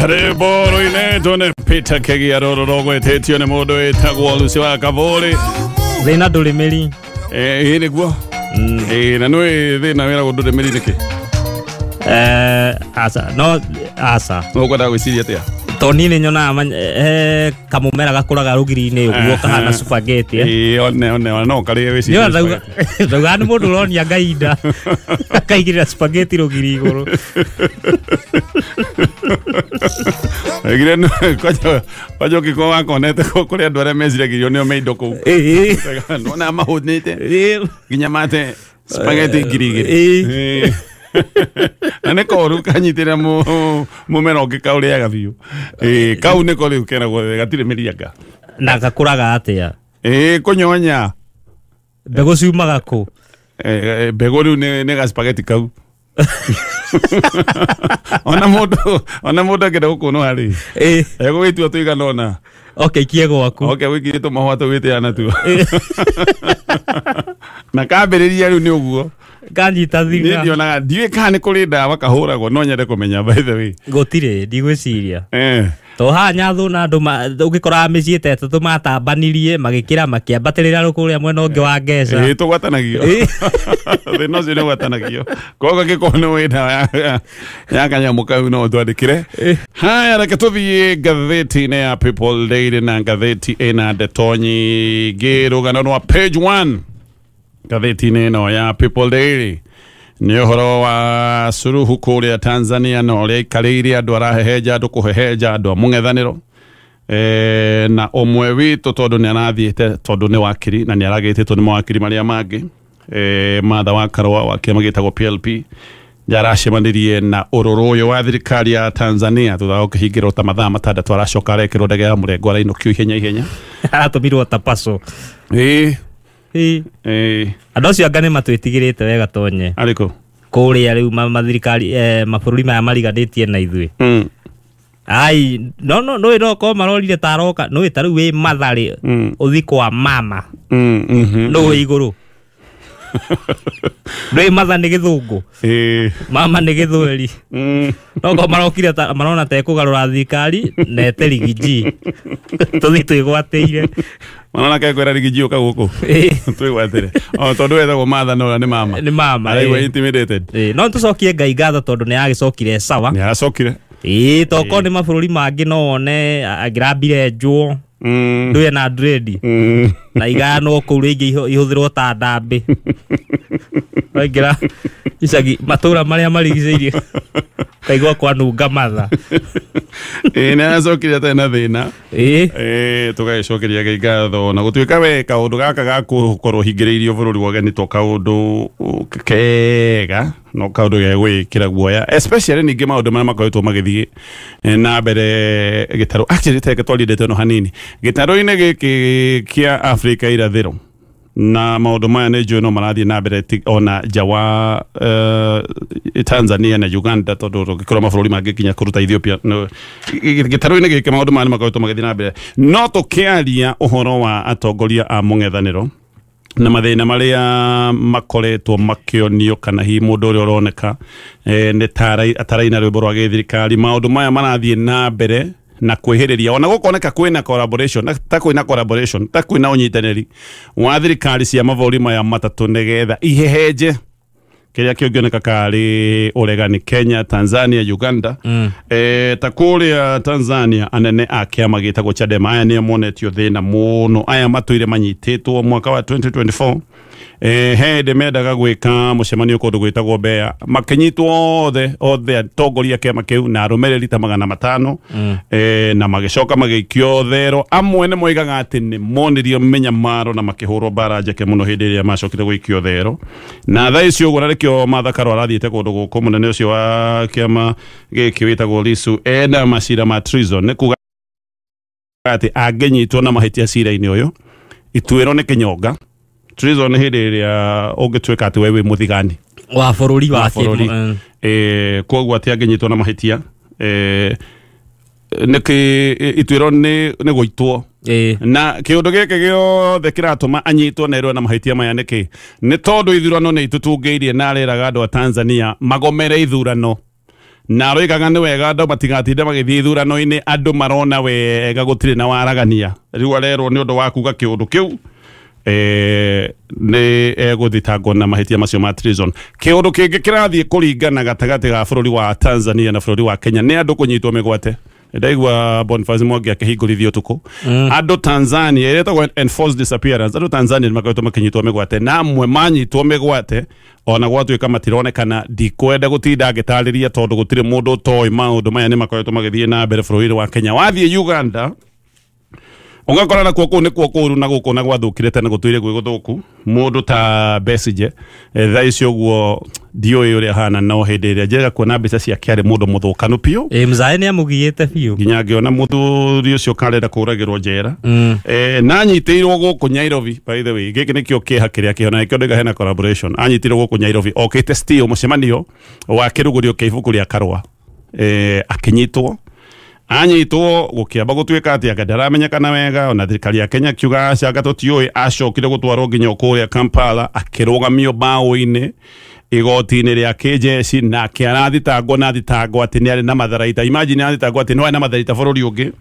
Rwĩmbo rũinĩtwo nĩ Peter Kĩgia rũrũ rũgwĩtĩtio nĩ mũndũ wĩtagwo Lucy wa Kaburi. Thĩna ndũrĩ mĩri. Ĩ nĩguo. Ĩ na nĩũĩ thĩna wĩragwo ndũrĩ mĩri nĩkĩ? Aca, no aca. Ũkwendaga gwĩciria atĩa? To niĩ nĩ nyonaga kamũmera gakũraga rũgiri-inĩ ũguo kahana spaghetti. Ĩ one one one no karĩe wĩcirie. Nĩ ndauga ndauga nĩ mũndũ ũronia Ngai nda akaigĩrĩra spaghetti rũgiri igũrũ. Oigire kwanja kwanja ũngĩkorwo wakonete kũrĩ andũ arĩa meciragĩrio nĩo me indo kũu. Nĩwona mahũnĩte nginya mate spaghetti 2,000. Na nĩ koru kanyitĩra mũmera ũngĩ kaũrĩaga biũ. Kau nĩko rĩu keragwo gatirĩ mĩri anga. Na gakũraga atĩa? Kũnyonya. Mbegũ ciumaga kũ? Mbegũ rĩu nĩ ga spaghetti kau. Ona mũndũ angĩenda gũkũnũha rĩ, egũgĩtua tũigana ũna. Okay, ikie gwaku. Okay, wĩkire tũmahũa tũgĩteana natuo. Na kambĩrĩria rĩu nĩ ũguo. Kanyita thing'a. Niĩ ndionaga, ndiũĩ kana nĩ kũrĩ ndawa kahũragwo, no nyende kũmenya by the way. Gũtirĩ, ndigwĩciria. To haha Nyathũ na andũ ũgĩkoraga mĩciĩ ta ĩtatũ matambanirie magĩkĩra makĩambatĩrĩra kũrĩa mwena ũngĩ wa Ngeca. Tũgwatanagio. Thĩna ũcio nĩ ũgwatanagio. Koguo angĩkorwo nĩ ũĩ ndawa ya kanyamũ kau no ũtwandĩkĩre. Haya, reke tũthiĩ ngathĩti-inĩ ya People Daily na ngathĩti ĩna ndeto nyingĩ rũgano rwa page 1. Ngathĩti-inĩ ĩno ya People Daily nĩ ũhoro wa Suluhu kũrĩa Tanzania na ũrĩa aikarĩire andũ arahehenja andũ kũhehenja andũ a mũng'ethanĩro. Na ũmwe witũ tondũ nĩ arathiĩte tondũ nĩ wakiri na nĩ aragĩtĩtwo nĩ mawakiri marĩa mangĩ, Martha wa Karũa wa kĩama gĩtagwo PLP nĩaracemanirie na ũrũrũ ũyũ wa thirikari ya Tanzania thutha wa gũkĩhingĩrwo ta mathaa matandatũ aracoka arekĩrwo ndege ya mũrengo arainũkio ihenya ihenya. Aratũmirwo ta paco. Andũ acio anga nĩ matwĩtigĩrĩte wega tonye. Arĩkũ? Kũrĩa rĩu mathirikari mabũrũri maya mariganĩtie na ithuĩ. Ai, no no no no ko marorire ta aroka, nĩũĩ ta rĩu wĩ Mathare ũthiĩ kwa mama. Nĩũĩ igũrũ. Nĩũĩ Matha nĩ gĩthũngũ. Mama nĩ gĩthweri. No ko marokire ta marona ta ekũgarũra thirikari na ete Rigiji. Tũthiĩ twĩgwatĩire. Marona ke kwĩra Rigiji ũka gũkũ. Twĩgwatĩre. O tondũ wetagwo Martha no nĩ mama. Nĩ mama. Araigua intimidated. No tũcokie Ngai ngatho tondũ nĩ agĩcokire sawa. Nĩ aracokire. Tokorwo nĩ mabũrũri mangĩ no wone angĩrambire njũo. Ndũye na dread. Na igayanwo kũu rĩngĩ ihũthĩrwo ta ndambĩ. Waingĩra icagi matũra marĩa marigicĩirie kaigua kwanunga Matha. Nĩ aracokire atarĩ na thĩna. Tũgagĩcokeria Ngai ngatho na gũtuĩka we kaũndũ gaka ga gũkorwo hingĩrĩirio bũrũri wa ũgeni to kaũndũ kega no kaũndũ gegwĩkĩra guoya especially ningĩ maũndũ marĩa makoretwo magĩthiĩ na mbere gĩtarũ. Actually teke twarie ndeto ĩno hanini gĩtarũ-inĩ gĩkĩ kĩa Afrika irathĩro na maũndũ maya nĩ njũĩ no marathiĩ na mbere ona nja wa Tanzania na Uganda tondũ tũngĩkorwo mabũrũri mangĩ nginya kũruta Ethiopia gĩtarũ-inĩ gĩkĩ maũndũ maya nĩ makoretwo magĩthiĩ na mbere. No tũkĩaria ũhoro wa atongoria a mũng'ethanĩro na mathĩna marĩa makoretwo makĩonio kana hihi mũndũ ũrĩa ũroneka nĩ ataraina rwĩmbo rwa gĩthirikari, maũndũ maya marathiĩ na mbere na kwĩhĩrĩria ona gũkoneka kwĩna collaboration ta kwĩna collaboration ta kwĩna ũnyitanĩri wa thirikari cia mabũrũri maya matatũ nĩgetha ihehenje kĩrĩa kĩngĩoneka karĩ ũregani Kenya, Tanzania, Uganda. Ta kũrĩa Tanzania anene a kĩama gĩtagwo Chadema aya nĩo monetio thĩna mũno, aya matũire manyitĩtwo mwaka wa 2024. He hĩndĩ mendaga gwĩka mũcemanio kũndũ gwĩtagwo Mbeya makĩnyitwo othe atongoria kĩama kĩu na arũmĩrĩri ta 500 na magĩcoka magĩikio thero. Amwe nĩ moigaga atĩ nĩ monirio mĩnyamaro na makĩhũrwo mbara njeke mũno hĩndĩ ĩrĩa macokire gũikio thero. Na thaa ici ũguo na nĩkĩo Martha Karũa arathiĩte kũndũ gũkũ mũnene ũcio wa kĩama gĩkĩ wĩtagwo Lissu ena macira ma treason, nĩ kuga atĩ angĩnyitwo na mahĩtia cira-inĩ ũyũ ituĩro nĩ kĩnyonga. Treason nĩ hĩndĩ ĩrĩa ũngĩtuĩka atĩ we wĩ mũthigani wa bũrũri wa bũrũri. Koguo atĩ angĩnyitwo na mahĩtia nĩkĩ ituĩro nĩ gũitwo. Na kĩũndũ gĩkĩ gĩothe kĩratũma anyitwo na erwo na mahĩtia maya nĩkĩ? Nĩ tondũ ithurano nĩ itũtungĩirie na areraga andũ a Tanzania magomere ithurano Na aroigaga nĩ wega andũ matigatinde magĩthiĩ ithurano-inĩ andũ marona wega gũtirĩ na waragania. Rĩu arerwo nĩ ũndũ wa kuga kĩũndũ kĩu nĩ egũthitangwo na mahĩtia macio ma treason. Kĩũndũ kĩngĩ kĩrathiĩ kũringana gatagatĩ ga bũrũri wa Tanzania na bũrũri wa Kenya nĩ andũ kũnyitwo mĩgwate. Ndaigua Boniface Mwangi akĩhingũrithio ũtukũ. Andũ Tanzania ĩretagwo enforced disappearance. Andũ Tanzania nĩmakoretwo makĩnyitwo mĩgwate na amwe manyitwo mĩgwate ona gwatuĩka matironekana. Ndikwenda gũtinda ngĩtarĩria tondũ gũtirĩ mũndũ ũtoĩ maũndũ maya nĩmakoretwo magĩthiĩ na mbere bũrũri-inĩ wa Kenya. Wathiĩ Uganda ungakora na kuo kuu nĩ kuo kũũru na gũkũ na gwathũkire tene gũtũire gwĩ gũthũku. Mũndũ ta Besigye thaa ici ũguo ndiũĩ ũrĩa ahana, no hĩndĩ ĩrĩa njega kuona mbica ciake arĩ mũndũ mũthũkanu biũ. Mzae nĩ amũgiĩte biũ nginya ngĩona mũthuri ũcio karenda kũragĩrwo njera. Na anyitĩirwo gũkũ Nairobi, by the way gĩkĩ nĩkĩo kĩeha kĩrĩa kĩho na nĩkĩo ndĩga hena collaboration. Anyitĩirwo gũkũ Nairobi okĩte still mũcemanio wa kĩrugũrio kĩa ibuku rĩa Karũa. Akĩnyitwo anyitwo gũkĩamba gũtuĩka atĩ anga ndaramenyekana wega ona thirikari ya Kenya kiuga aca tũtiũĩ. Acokire gũtwarwo nginya kũrĩa Kampala akĩrũgamio mbaũ-inĩ igoti-inĩ rĩa kĩjeshi nake arathitangwo na thitangwo atĩ nĩ arĩ na matharaita. Imagine arathitangwo atĩ nĩ arĩ na matharaita bũrũri ũngĩ.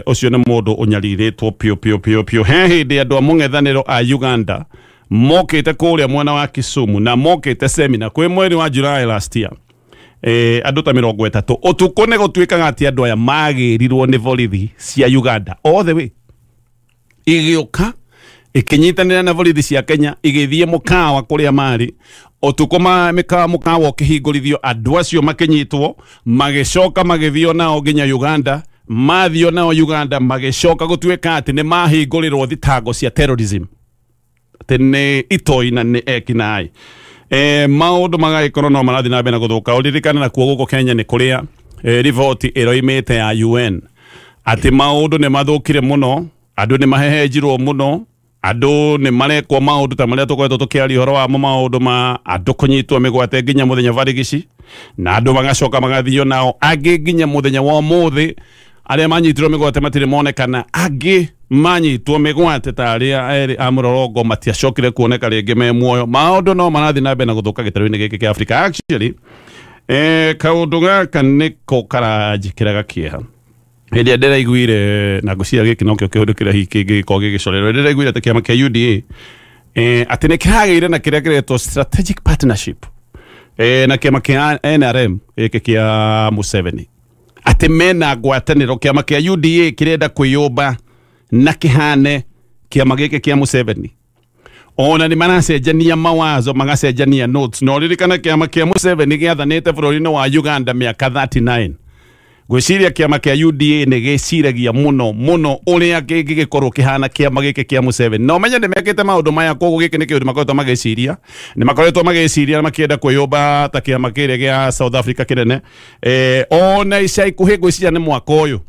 Ũcio nĩ mũndũ ũnyarirĩtwo piũ piũ piũ piũ. He hĩndĩ andũ a mũng'ethanĩro a Uganda mokĩte kũrĩa mwena wa Kisumu na mokĩte seminar kwĩ mweri wa July last year. Andũ ta 30 ũtukũ nĩ gũtuĩkaga atĩ andũ aya magĩrirwo nĩ borithi cia Uganda all the way igĩũka ikinyitanĩra na borithi cia Kenya igĩthiĩ mũkawa kũrĩa marĩ ũtukũ mũkawa ũkĩhingũrithio andũ acio makĩnyitwo magĩcoka magĩthio nao nginya Uganda. Mathio nao Uganda magĩcoka gũtuĩka atĩ nĩ mahingũrĩrwo thitango cia terrorism atĩ nĩ itoi na nĩ ekinaĩ. Maũndũ magagĩkorwo no marathiĩ na mbere na gũthũka. Ũririkane nakuo gũkũ Kenya nĩ kũrĩa riboti ĩroimĩte ya UN atĩ maũndũ nĩ mathũkire mũno, andũ nĩ mahehenjirwo mũno, andũ nĩ marekwo maũndũ ta marĩa tũkoretwo tũkĩaria ũhoro wamo, maũndũ ma andũ kũnyitwo mĩgwate nginya mũthenya barigici na andũ magacoka magathio nao angĩ nginya mũthenya wa ũmũthĩ. Arĩa manyitirwo mĩgwate matirĩ monekana, angĩ manyitwo mĩgwate ta arĩa erĩ a mũrorongo matiacokire kuoneka rĩngĩ me muoyo. Maũndũ no marathiĩ na mbere na gũthũka gĩtarũ-inĩ gĩkĩ kĩa Africa. Actually kaũndũ gaka nĩko karanjĩkĩraga kĩeha. Hĩndĩ ĩrĩa ndĩraiguire na ngwĩciria gĩkĩ nokĩo kĩũndũ kĩrĩa hihi kĩngĩgĩkorwo gĩgĩcorerwo, ndĩraiguire atĩ kĩama kĩa UDA atĩ nĩ kĩragĩire na kĩrĩa kĩretwo strategic partnership na kĩama kĩa NRM gĩkĩ kĩa Museveni, atĩ mena ngwatanĩro. Kĩama kĩa UDA kĩrenda kwĩyũmba na kĩhane kĩama gĩkĩ kĩa Museveni. Ona nĩ maracenjania mawazo magacenjania notes. No ririkana kĩama kĩa Museveni gĩathanĩte bũrũri-inĩ wa Uganda mĩaka 39. Ngwĩciria kĩama kĩa UDA nĩ gĩciragia mũno mũno ũrĩa kĩngĩgĩkorwo kĩhana kĩama gĩkĩ kĩa Museveni. Na ũmenye nĩ mekĩte maũndũ maya, koguo gĩkĩ nĩ kĩũndũ makoretwo magĩciria. Nĩ makoretwo magĩciria na makĩenda kwĩyũmba ta kĩama kĩrĩa gĩa South Africa kĩnene. Ona ica ikuhĩ ngwĩciria nĩ mwaka ũyũ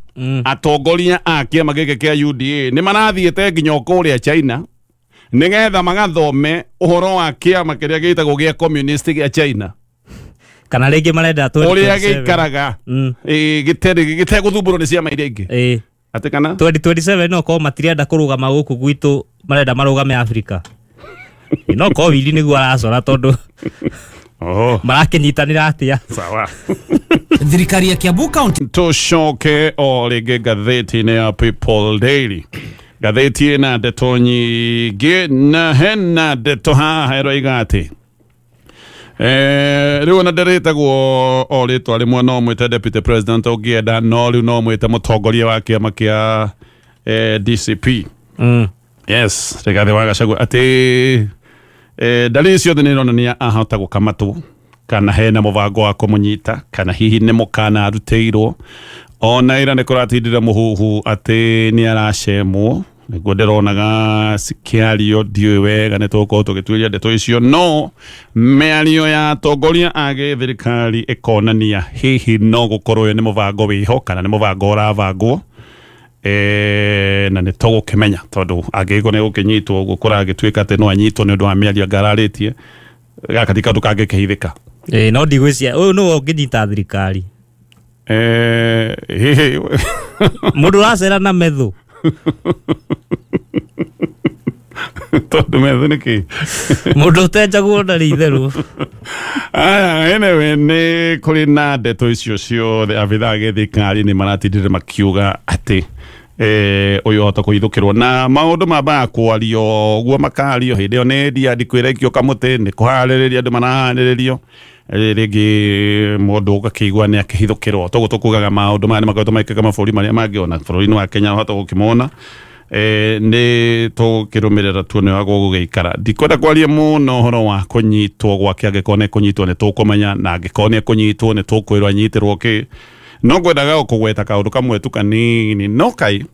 atongoria a kĩama gĩkĩ kĩa UDA nĩ marathiĩte nginya kũrĩa China nĩgetha magathome ũhoro wa kĩama kĩrĩa gĩtagwo gĩa communist gĩa China kana rĩngĩ marenda ũrĩa gĩikaraga gĩtegũthumbũrwo nĩ ciama iria ingĩ. Atĩ kana 2027 no korwo matirenda kũrũgama gũkũ gwitũ, marenda marũgame Africa. No korwo Willy nĩguo aracora tondũ marakĩnyitanĩra atĩa. Sawa. Thirikari ya Kiambu County. Tũcoke o rĩngĩ ngathĩti-inĩ ya People Daily. Ngathĩti ĩna ndeto nyingĩ na hena ndeto haha ĩroiga atĩ rĩu ona ndĩrĩtagwo o rĩtwa rĩmwe no mwĩte deputy president ũngĩenda, no rĩu no mwĩte mũtongoria wa kĩama kĩa DCP. Yes, Rigathi wa Gachagua atĩ dalili ciothe nĩ ironania ahota gũkamatwo kana hena mũbango wa kũmũnyita kana hihi nĩ mũkana arutĩirwo. Ona ira nĩ kũratindire mũhuhu atĩ nĩ aracemwo, nĩguo ndĩronaga cikĩario ndiũĩ wega nĩ tũgũkorwo tũgĩtuĩria ndeto icio, no mĩario ya atongoria a gĩthirikari ĩkonania hihi no gũkorwo ũyũ nĩ mũbango wĩho kana nĩ mũbango ũrabangwo. Na nĩ tũgũkĩmenya tondũ angĩgĩkorwo nĩ gũkĩnyitwo ũguo kũragĩtuĩka atĩ no anyitwo nĩ ũndũ wa mĩario angararĩtie, gaka ti kaũndũ kangĩkĩhithĩka. No ndigwĩciria ũyũ nĩwe ũngĩnyita thirikari. Mũndũ ũracera na metho. Tondũ metho nĩ kĩ? Mũndũ ũtenjagwo ndarĩ itherũ. Aya, anyway, nĩ kũrĩ na ndeto icio ciothe abithaa gĩthirikari nĩ maratindire makiuga atĩ ũyũ hota kũhithũkĩrwo na maũndũ mambaga kwario ũguo makario hĩndĩ ĩyo nĩ ndia ndikwĩra kamũtĩ nĩ kũharĩrĩria andũ maraharĩrĩrio rĩngĩ mũndũ ũgakĩigua nĩ akĩhithũkĩrwo toguo tũkugaga maũndũ maya nĩ makoretwo magĩkĩka mabũrũri marĩa mangĩ ona bũrũri-inĩ wa Kenya ũhota gũkĩmona nĩ tũkĩrũmĩrĩra tuone wa gũgĩikara ndikwenda kwaria mũno ũhoro wa kũnyitwo gwake angĩkorwo nĩ kũnyitwo nĩ tũkũmenya na angĩkorwo nĩ kũnyitwo nĩ tũkwĩrwo anyitĩrwo kĩ no ngwendaga kũgweta kaũndũ kamwe tu kanini no kai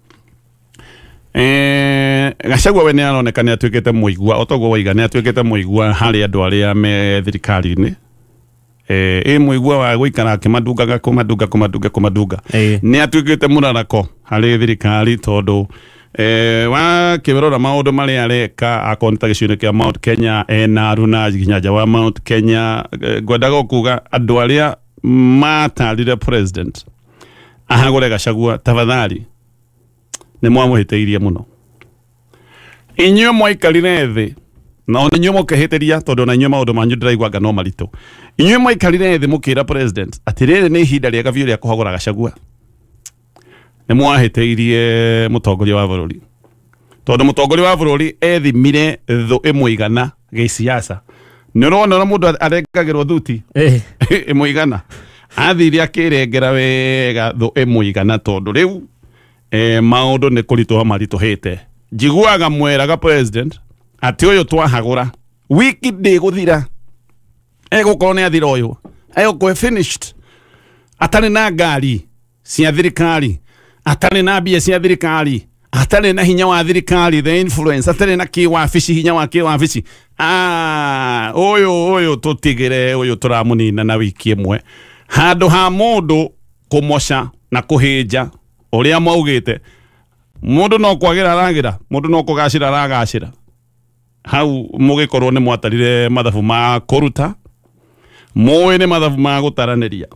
Gachagua we nĩ aroneka nĩ atuĩkĩte mũigua o toguo waiga nĩ atuĩkĩte mũigua harĩ andũ arĩa me thirikari-inĩ mũigua wa gũikara akĩmadungaga kũmadunga nĩ atuĩkĩte mũrarako harĩ thirikari tondũ wakĩrora maũndũ marĩa areka akorwo nĩ ta gĩcigo-inĩ kĩa Mount Kenya ena aruna nginya nja wa Mount Kenya ngwendaga kuga andũ arĩa matarire president ahagũre Gachagua tafadhali nĩ mwamũhĩtĩirie mũno inyuĩ mwaikarire thĩ na ona inyuĩ mũkĩhĩtĩria tondũ ona inyuĩ maũndũ manyu ndĩraiguanga no maritũ inyuĩ mwaikarire thĩ mũkĩra president atĩ rĩrĩ nĩ ihinda rĩega biũ rĩa kũhagũra Gachagua nĩ mwahĩtĩirie mũtongoria wa bũrũri tondũ mũtongoria wa bũrũri ethimire thũ ĩmũigana gĩciaca nĩ ũrona ũrĩa mũndũ arengagĩrwo thuti ĩmũigana athire akĩrengera wega thũ ĩmũigana tondũ rĩu maũndũ nĩ kũritũha maritũhĩte njiguaga mweraga president atĩ ũyũ twahagũra wiki ndĩgũthira egũkorwo nĩ athira ũyũ egũkorwo finished atarĩ na ngari cia thirikari atarĩ na mbia cia thirikari atarĩ na hinya wa thirikari the influence atarĩ na kĩwabici hinya wa kĩwabici ũyũ tũtigĩre ũyũ tũramũnina na wiki ĩmwe handũ ha mũndũ kũmoca na kũhĩnja ũrĩa maugĩte mũndũ no kwagĩra aragĩra mũndũ no kũgacĩra aragacĩra hau mũgĩkorwo nĩ mwatarire mathabu ma kũruta mũĩ nĩ mathabu ma gũtaranĩria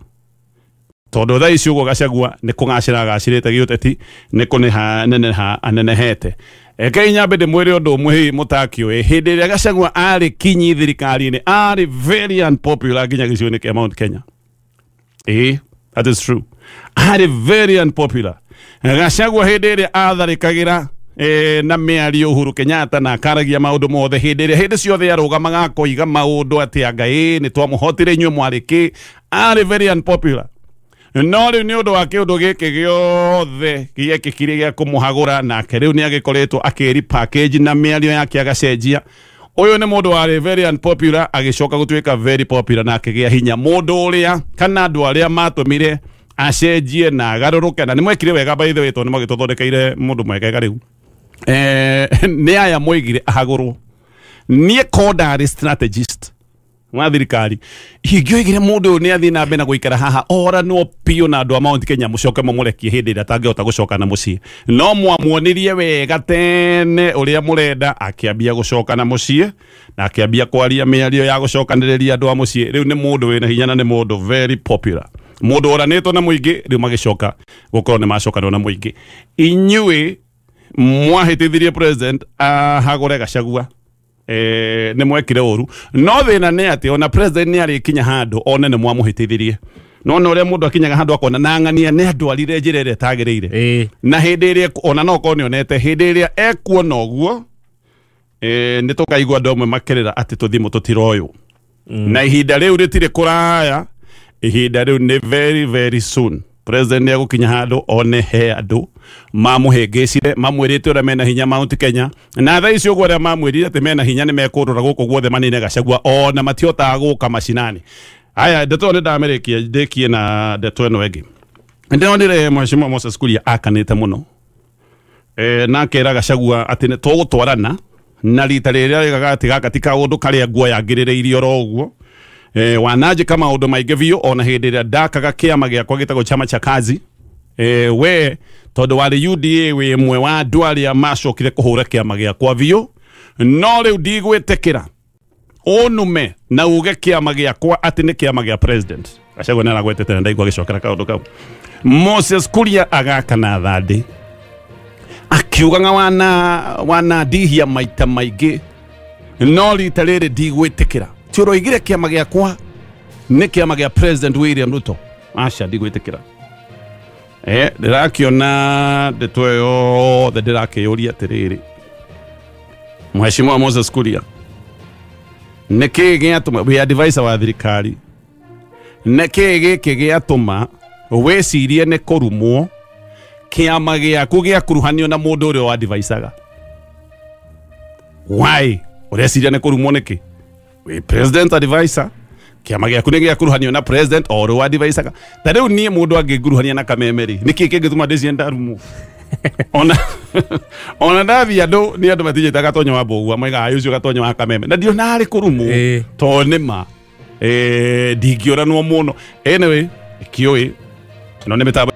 tondũ thaa ici ũguo Gachagua nĩ kũgacĩra agacĩrĩte gĩũteti nĩ kũneneha anenehete rekei nyambe ndĩmwĩre ũndũ ũmwe hihi mũtakĩũĩ hĩndĩ ĩrĩa Gachagua arĩ kinyi thirikari-inĩ arĩ very unpopular nginya gĩcigo-inĩ kĩa Mount Kenya that is true arĩ very unpopular Gachagua hĩndĩ ĩrĩa atharĩkagĩra na mĩario Uhuru Kenyatta na akaragia maũndũ mothe hĩndĩ ĩrĩa hĩndĩ ciothe arũgamaga akoiga maũndũ atĩ anga nĩ twamũhotire inyuĩ mwarĩ kĩ arĩ very unpopular no rĩu nĩ ũndũ wa kĩũndũ gĩkĩ gĩothe gĩekĩkire gĩa kũmũhagũra nake rĩu nĩ agĩkoretwo akĩri package na mĩario yake agacenjia ũyũ nĩ mũndũ warĩ very unpopular agĩcoka gũtuĩka very popular na akĩgĩa hinya mũndũ ũrĩa kana andũ arĩa matũmire acenjie na agarũrũke na nĩ mwekire wega by the way tondũ nĩ magĩtũthondekeire mũndũ mwegega rĩu nĩ aya moigire ahagũrwo niĩ ko ndarĩ strategist wa thirikari ingĩoigire mũndũ ũyũ nĩ athiĩ na mbere na gũikara haha oranwo biũ na andũ a Mount Kenya mũcoke mũmũrekie hĩndĩ ĩrĩa atangĩhota gũcoka na mũciĩ no mwamuonirie wega tene ũrĩa mũrenda akĩambia gũcoka na mũciĩ na akĩambia kwaria mĩario ya gũcokanĩrĩria andũ a mũciĩ rĩu nĩ mũndũ wĩna hinya na nĩ mũndũ very popular mũndũ oranĩtwo na mũingĩ rĩu magĩcoka gũkorwo nĩ macokanwo na mũingĩ inyuĩ mwahĩtithirie president ahagũre Gachagua nĩ mwekire ũru no thĩna nĩ atĩ ona president nĩ arĩkinya handũ one nĩ mwamũhĩtithirie no na ũrĩa mũndũ akinyaga handũ akona na ng'ania nĩ andwarire njĩra ĩrĩa ĩtagĩrĩire na hĩndĩ ĩrĩa ona no korwo nĩonete hĩndĩ ĩrĩa ekuona ũguo nĩ tũkaigua andũ amwe makĩrĩra atĩ tũthimũ tũtiroywo na ihinda rĩu rĩtirĩ kũraya ihinda rĩu nĩ very very soon president nĩ egũkinya handũ one he andũ mamũhĩngĩcire mamwĩrĩte ũrĩa mena hinya Mount Kenya na thaa ici ũguo arĩa mamwĩrire atĩ mena hinya nĩ mekũrũra gũkũ guothe manine Gachagua ona matihotaga gũka macinani aya ndeto ĩyo nĩ ndamĩrĩkia ndĩkie na ndeto ĩno ĩngĩ ndĩronire Mheshimiwa Moses Kuria akanĩte mũno na akera Gachagua atĩ nĩ tũgũtwarana na rita rĩrĩa rĩgaga atĩ gaka ti kaũndũ karĩa nguo yangĩrĩrĩirie oro ũguo wananjĩka maũndũ maingĩ biũ ona hĩndĩ ĩrĩa ndakaga kĩama gĩakwa gĩtagwo Chama cha Kazi we tondũ warĩ UDA wĩ ĩmwe wa andũ arĩa macokire kũhũra kĩama gĩakwa biũ no rĩu ndigwĩtĩkĩra ũnume na uge kĩama gĩakwa atĩ nĩ kĩama gĩa president Gachagua nĩ aragwetete na ndaigua agĩcokera kaũndũ kau Moses Kuria agakana thandĩ akiugaga wana ndihia maita maingĩ no rita rĩrĩ ndigwĩtĩkĩra ti Atĩ ũroigire kĩama gĩakwa nĩ kĩama gĩa President William Ruto. Aca ndigwĩtĩkĩra. Ndĩrakĩona ndeto ĩyo yothe ndĩrakĩyũria atĩrĩrĩ, Mheshimiwa Moses Kuria, nĩkĩĩ gĩatũma wĩ advisor wa thirikari, nĩkĩĩ gĩkĩ gĩatũma wĩcirie nĩ kũrumwo kĩama gĩaku gĩakuruhanio na mũndũ ũrĩa wadvisaga? Why ũreciria nĩ kũrumwo nĩkĩ? Wĩ president advisor, kĩama gĩaku nĩ gĩakuruhanio na president o ũrĩa wadvisaga. Ta rĩu niĩ mũndũ angĩnguruhania na Kameme rĩ, nĩkĩĩ kĩngĩtũma ndĩcie ndarumwo? Ona ndathiĩ andũ nĩ andũ matinjĩtaga Gatonyo wa Mbũgua, moigaga ũcio Gatonyo wa Kameme, na ndiona arĩ kũrumwo tondũ nĩ ma ndingĩũranwo mũno. Anyway, kĩũĩ ĩno nĩ mĩtambo.